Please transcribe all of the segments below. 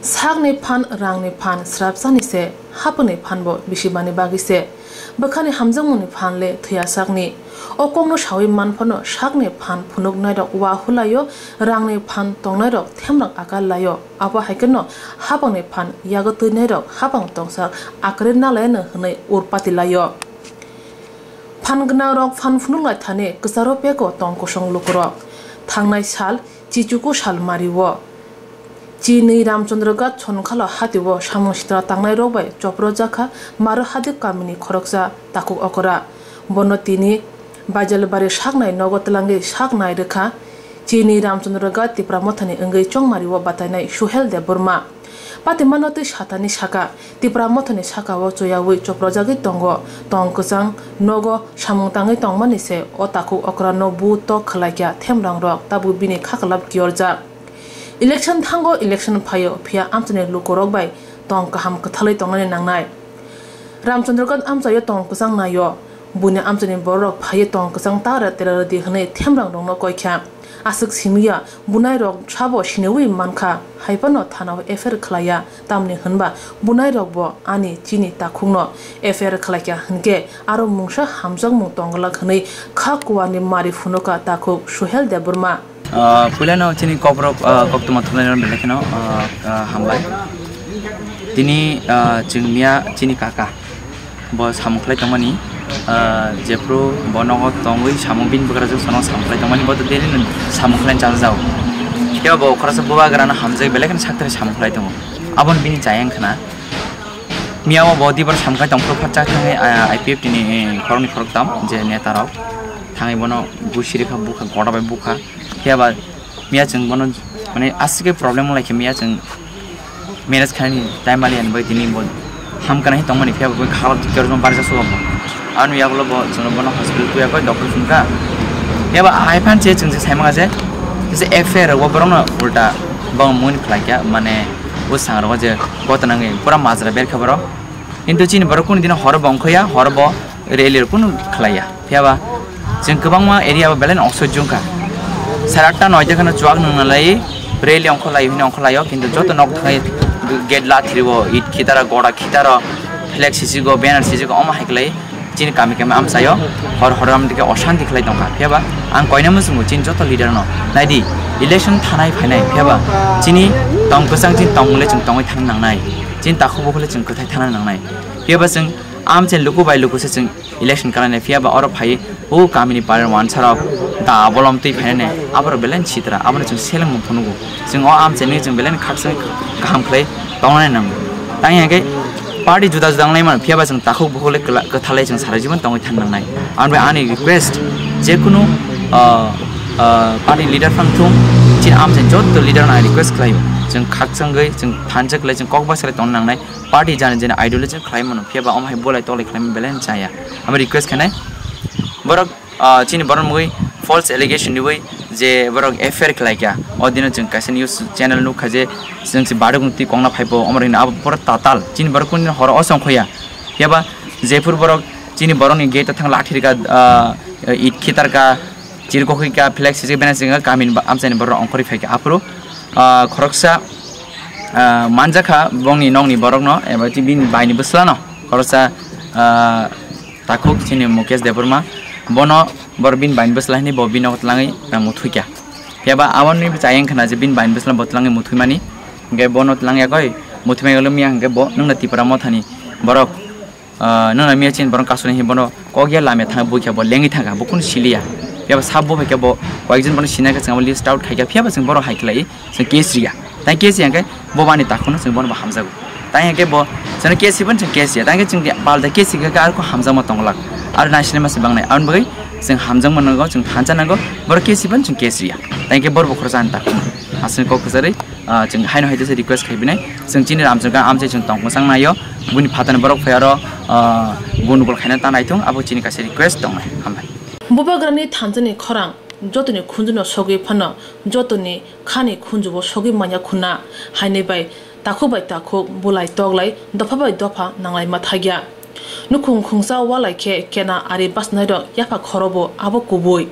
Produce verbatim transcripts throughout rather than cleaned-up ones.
Sakni phan rangni phan srapsani se, hapangni phan bo bisi bani bagwi se. Bwkhani hamjakmungni phan le thwiya sakni. O kokno sawi man phano sakni phan phunuknairok wa hulaio, rangni phan tongnairok themrok akar laio. Abo hai kheno hapangni phan yago twinairok hapang tongsak akwrwi nalaino hwnwi urpati laio. Phan gwnangrok phan phunuk lai thani kwcharo pego tong kosong lukurok. Thangnai sal Chichuku sal mario. Chini Ramchandra Ghat Chonkhalo hatio samung sitra tangnai rok bai chopro jakha Maro Hadik kamini khoroksa takhuk okra. Bono tini Baijalbari saknai nogo twlangwi saknai rwkha. Chini Ramchandra Ghat Tipra Mothani wngwi chongmario batainai Suhel Debbarma. Patimano twi satani saka, Tipra Mothani sakao choyawi choprojagwi tongo. Tong kwchang nogo samung tangwi tongmani se o takhuk okrano bu tok khwlaikha themrangrok, tabuk bini khaklap kiyorjak. Election thango, election phaio, phiya amchaini lukurok bai tong kaham kwthalwi tongnani nangnai. Ramchandra Ghat amchaio tong kwchang naio. Buini amchaini bororok phaiwi tong kwchang tara tera rwdi hwnwi themrangrokno koikha. Aswk simiya, bunairok sabo siniwi mankha, hai phano thanao F I R khlaiya, tamni hwnba bunairokbo ani chini takhukno F I R khlaikha hwnkhe aro mungsa hamjakmung tongglak hwnwi kha kuarni mari phunukha takhuk Suhel Debbarma. Ah, puilano chini kokrok, ah, koktwma thumnairok belai kheno, ah, ah, hambai. Tini, ah, chwng miya chini kaka. Bo samung khlai tongmani, ah, jephru bo nogo tongwi samung bini bwkrajwk sono samung khlai tongmani, bo to daily no samung khlai chajak. Phiya bo khoroksa bubagrano hamjagwi belai kheno sakthari samung khlai tongo. Aboni bini chayang khna. Miya o bo dibar samung khlai tongphuru phatsa thangwi, ah, I P F T ni, eh, khoroknwi khoroktham je neta rok thangwi bono gusiri kha bukha, goda bai bukha. Phiya ba miya chwng bono, mane, aswk khe problem wng lai khe miya chwng manage khainani time maliya ni bagwi tini bo hamkha nai tongmani, phiya bo khalok jikjak rwma barjak sugo bo. Ani yagulo bo chwngno bono hospital tuya koi doctor phunukha. Phiya ba hai phan che chwng se sai manga je, je F I R o borokno ulta bo mungni khlai kha, mane, bwsang rogo je gotna wngwi pura majra ber kha borok. Kintu chini borok kunu dino horo bo ongkhoya, horo bo rally rok kunu khlaiya. Phiya ba chwng kwbangma area o belai no oksoi jungkha. Sar atta noita kheno chuak nung nalai rally ongkholai hwnwi ongkholaio, kintu joto nok thangwi gate lathrio, it khitaro, goda khitaro, flag sisigo, banner sisigo, omo hai khlai chini kami kami amchaio hor hor amtike oshanti khlai tongkha. Phiya ba ang koina muchungo chini joto leader no, naidi, election thanai phainai, phiya ba chini tong kwchang chini tongmung le chwng tongwi thang nangnai, chini takhuk bukhuk le chwng kwthai thana nangnai. Phiya ba chwng amchaini luku bai luku se chwng election kalainai, phiya ba oro phai o kamini paran wansarok da bolom twi phainani aborok belai ni sitra, abono chwng selengmung phunugo. Chwng o amchaini chwng belai ni khakchangwi kaham khlai tongnani nango. Tang hwnkhe party juda juda wnglai mano, phiya ba chwng takhuk bukhuk le kwla-, kwthalai chwng sara jibon tongwi thang nangnai. Amoni ani request, jekunu, ah, ah, party leader phang thung, chini amchaini joto leader no ang request khlaio, chwng khakchangwi chwng thansa khlai chwng kok basa khlai tongna nangnai. Party jani jani ideology khlai mano, phiya ba omo hai bolai tolai khlai mano belai no chaya. Amo request khainai borok, ah, chini borok mugwi false allegation riwi je borok F I R khlai kha. O dino chwng kaisa news channel nukha je chwng se baduk twi kongna phaibo, omo rwngno abo pura tatal. Chini borok kunu horo osong khoya. Phiya ba jephuru borok chini borokni gate o thang lathi rwkha, ah, it khitar kha, chirkokhi kha, flag sijak bena sijak kha, kamini ba-, amchaini borok ongkhorwi phai kha. Aphuru, ah, khoroksa, ah, manjakha bongni nokni borokno, eba bini baini bwslano khoroksa, ah, takhuk chini Mukesh Debbarma, bono bor bini baini bwsla hinwi bo bini nogo twlangwi, ah, muthwi kha. Phiya ba aboni chayeng khna je bini baini bwsla bo twlangwi muthwi mani, hwnkhe bono twlang yakoi muthwi mai ulo miya hwnkhe bo nwngno Tipra Mothani borok, ah, nwngno miya chini borok kasuni hinwi bono kok ya lamya thang bui kha bo lengwi thang kha, bo kunu siliya. Phiya ba sabo hai khe bo koyekjon bono sinai kha, chwng abo list out khai kha, phiya ba chwng bono hai khlai chwng case riya. Tai case riya hwnkhe bo bani takhukno chwng bono bo hamjago. Tai hwnkhe bo chwngno case riban chwng case riya. Tai hwnkhe chwng palda case rikha khe arokhe hamjakma tongwlak. Aro naisini masa bangnai. Aboni bagwi chwng hamjakma nango, chwng thansa nango. Borok case riban chwng case riya. Tai hwnkhe borok bo khoroksa ani takhukno. Aswk kok kwcharwi, ah, chwng haino hai jesa request khai binai. Chwng chini Ramchakha amchai chwng tong kwchang naio. Buini phatani borok phai aro, ah, gundugol khaina ta naithung. Abo chini kaisa request tongnai. Hambai. Bubagrani thansani khorang jotoni khunjuno sogwi phano jotoni khani khunjubo sogwi manya khuna, haini bai takhuk bai takhuk, bulai toklai, dopha bai dopha nanglai ma thagya. Nukhung khungsa walai khe kena ari bachnairok yapha khorobo abo kubui.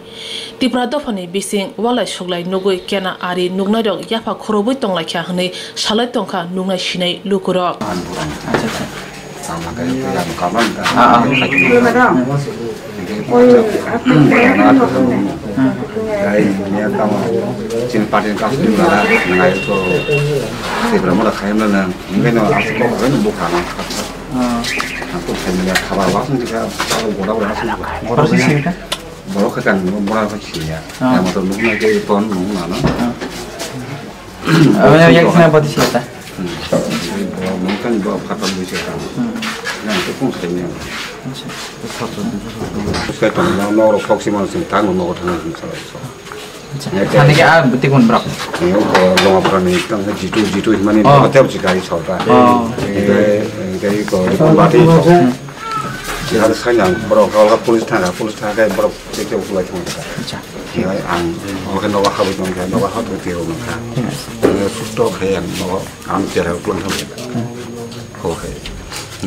Tipra dophani bising walai suglai nugui kena ari nuknairok yapha khorobwi tonglaikha hwnwi salai tongkha nuknai sinai lukurok. Chini party ni kasu ni nana ngai to Tipra mura khaimla nang ngai no asuk kok ngai no bukha nang. Ang kok khaimla khabar wasung jika gora gora asuk. Borok si sini ka? Borok khe kan mura khe siya. Yang motor nung nai ke ton nung nana. Abang yang yang kena pati siya ta? Mungkin bawa kata bisa kan. Yang itu pun saya yang. Saya tahu yang norok foksi mana sih tahu norok tanah sih salah so. Sana ke ah betul pun berapa? Ini ko lama pernah nih kan jitu jitu mana Oh. Hotel sih kali saudara. Oh. Ini ini ko bati. Jihad saya yang berapa kalau polis tangga polis tangga berapa cek cek ukulai tangga. Acha. Ang oke nogo habwi tongkha, nogo habwi twi rw nokha. Susto khai ang nogo ang chera uklong thang. Oke.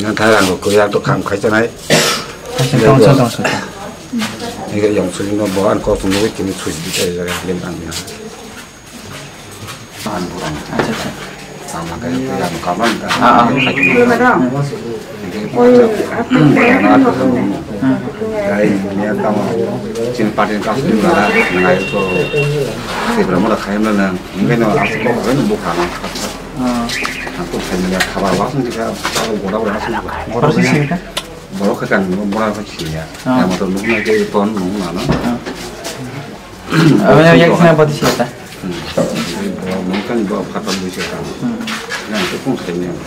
Nang thai ang ko yak to kam khai chanai. Tongsa tongsa. Ege yang suri no bo an ko sung nugui kini sui di chai jaga lim ang ya. Acha acha. Ang kaya kaya ang kaman ka. Ah, ah. Madam. Chini party ni kasu ni nana ngai to Tipra mura khaimla nang ngai no asuk kok ngai no bukha nang. Ang kok khaimla khabar wasung jika gora gora asuk. Borok si sini ka? Borok khe kan mura khe siya. Yang motor nung nai ke ton nung nana. Abang yang yang kena pati siya ta? Mungkin bawa kata bisa kan. Yang itu pun saya yang.